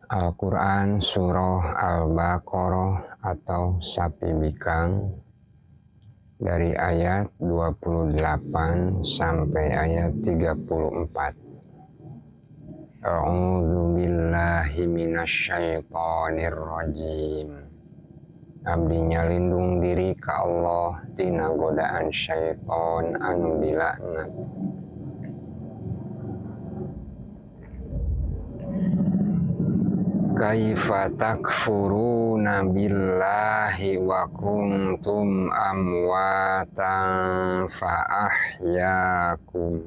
Al-Quran Surah Al-Baqarah atau Sapi Bikang dari ayat 28 sampai ayat 34. A'udzu billahi minasyaitonir rajim. Abdi nyalindung diri ka Allah tina godaan syaiton anu dilaknat. Kaifa takfuruna billahi wa kuntum amwatan fa ahyaakum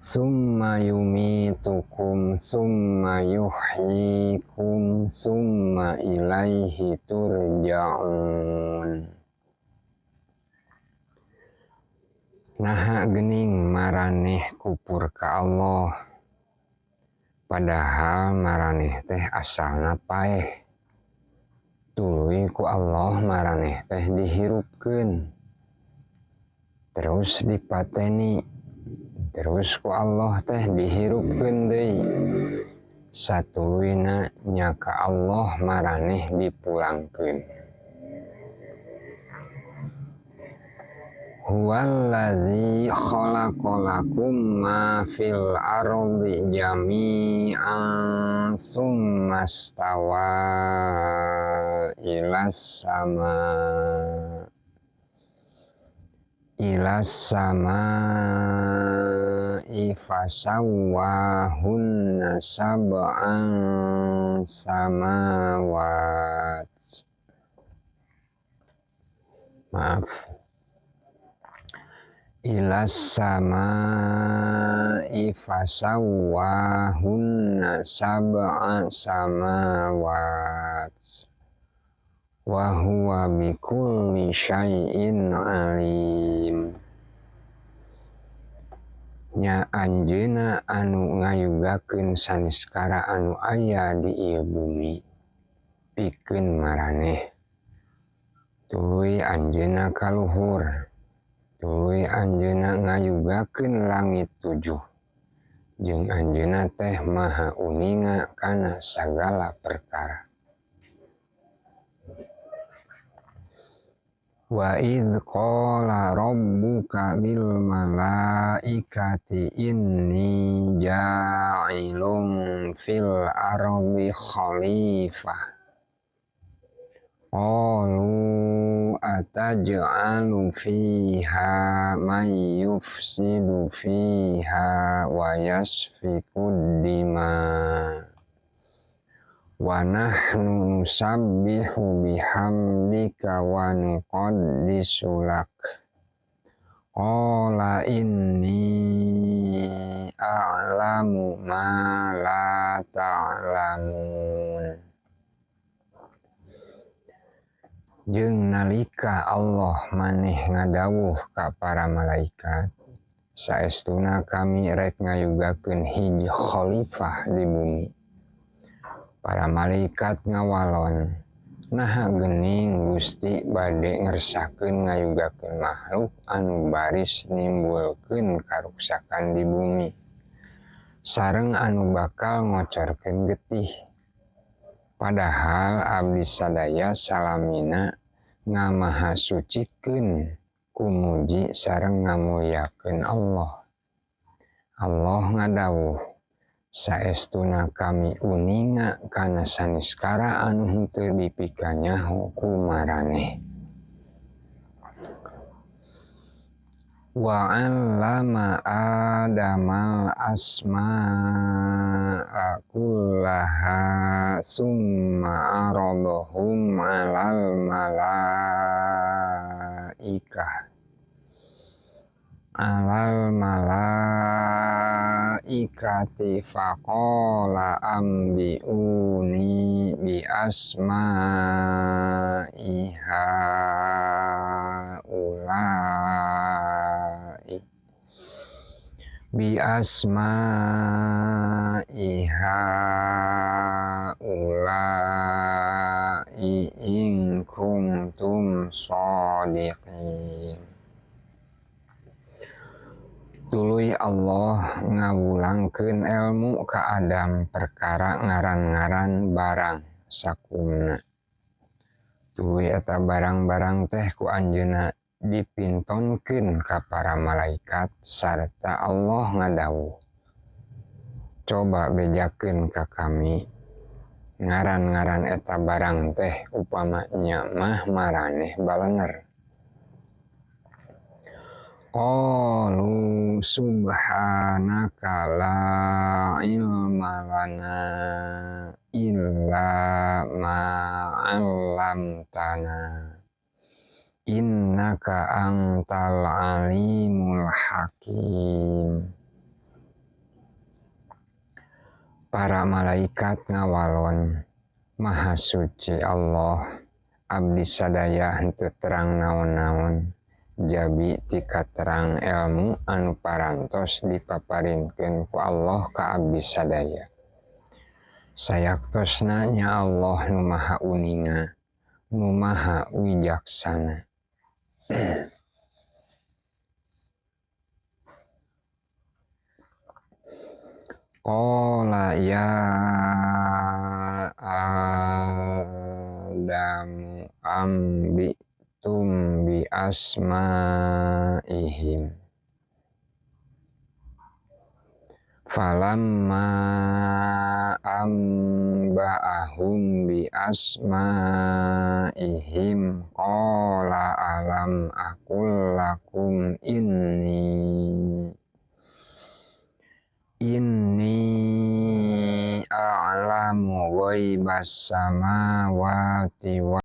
summa yumitukum summa yuhyikum summa ilaihi turja'un. Naha gening maraneh kupur ka Allah, padahal maraneh teh asalna paeh. Tuluy ku Allah maraneh teh dihirupkeun, terus dipateni, terus ku Allah teh dihirupkeun deui. Satuluyna nya ka Allah maraneh dipulangkeun. Huwallazi khalaqalakum ma fil ardi jami'an summa stawa ilas sama ilas sama'i fasawwahunna sab'an samawat. Maaf. Ilas sama'i fasawwahunna sab'a samawat wa huwa bikulli syai'in alim. Nya anjeunna anu ngayugakeun saniskara anu aya di ieu bumi pikeun maraneh. Tuluy anjeunna kaluhur, tuluy anjeunna ngayugakeun langit tujuh, jeung anjeunna teh maha uninga kana sagala perkara. Wa idz qala rabbuka lil malaikati inni ja'ilun fil ardi khalifah. Qalu ataj'alu fiha man yufsidu fiha wa yasfiku dima wa nahnu nusabbihu bihamdika wa nuqaddisu lak. Qala inni a'lamu ma la ta'lamun. Jeung nalika Allah maneh ngadawuh ka para malaikat, saestuna kami rek ngayugakeun hiji khalifah di bumi. Para malaikat ngawalon, naha geuning Gusti bade ngersakeun ngayugakeun makhluk anu baris nimbulkeun karuksakan di bumi, sareng anu bakal ngocorkeun getih. Padahal abdi sadaya salamina ngamahasucikeun ku muji sareng ngamulyakeun Allah. Allah ngadawuh, saestuna kami uninga kana saniskara anu henteu dipikanyaho ku maraneh. Wa 'allama Adamal asma'a kullaha summa 'aradahum 'alal malaikah 'alal malaikati faqala ambi'uni bi asma'i haula'i bi asma'i haula'i in kuntum shadiqin. Tuluy Allah Allah ngawulangkeun elmu ka Adam perkara ngaran-ngaran barang sakumna. Tuluy eta barang-barang teh ku anjeunna dipintonkeun ka para malaikat sarta Allah ngadawuh, coba bejakeun ka kami ngaran-ngaran eta barang teh upama nya mah maraneh balener. Qalu subhanaka la ilma lana illa ma 'allamtana innaka antal alimul hakim. Para malaikat ngawalon, Maha Suci Allah, abdi sadaya henteu terang naon-naon, jabi tika terang elmu anu parantos dipaparinkeun ku Allah ka abdi sadaya. Sayaktosna nya Allah nu maha uninga, nu maha wijaksana. Qala ya Adamu ambitum bi asmaihim falamma amba'ahum bi asmaihim qala alam aqul lakum inni a'lamu ghaibas samawati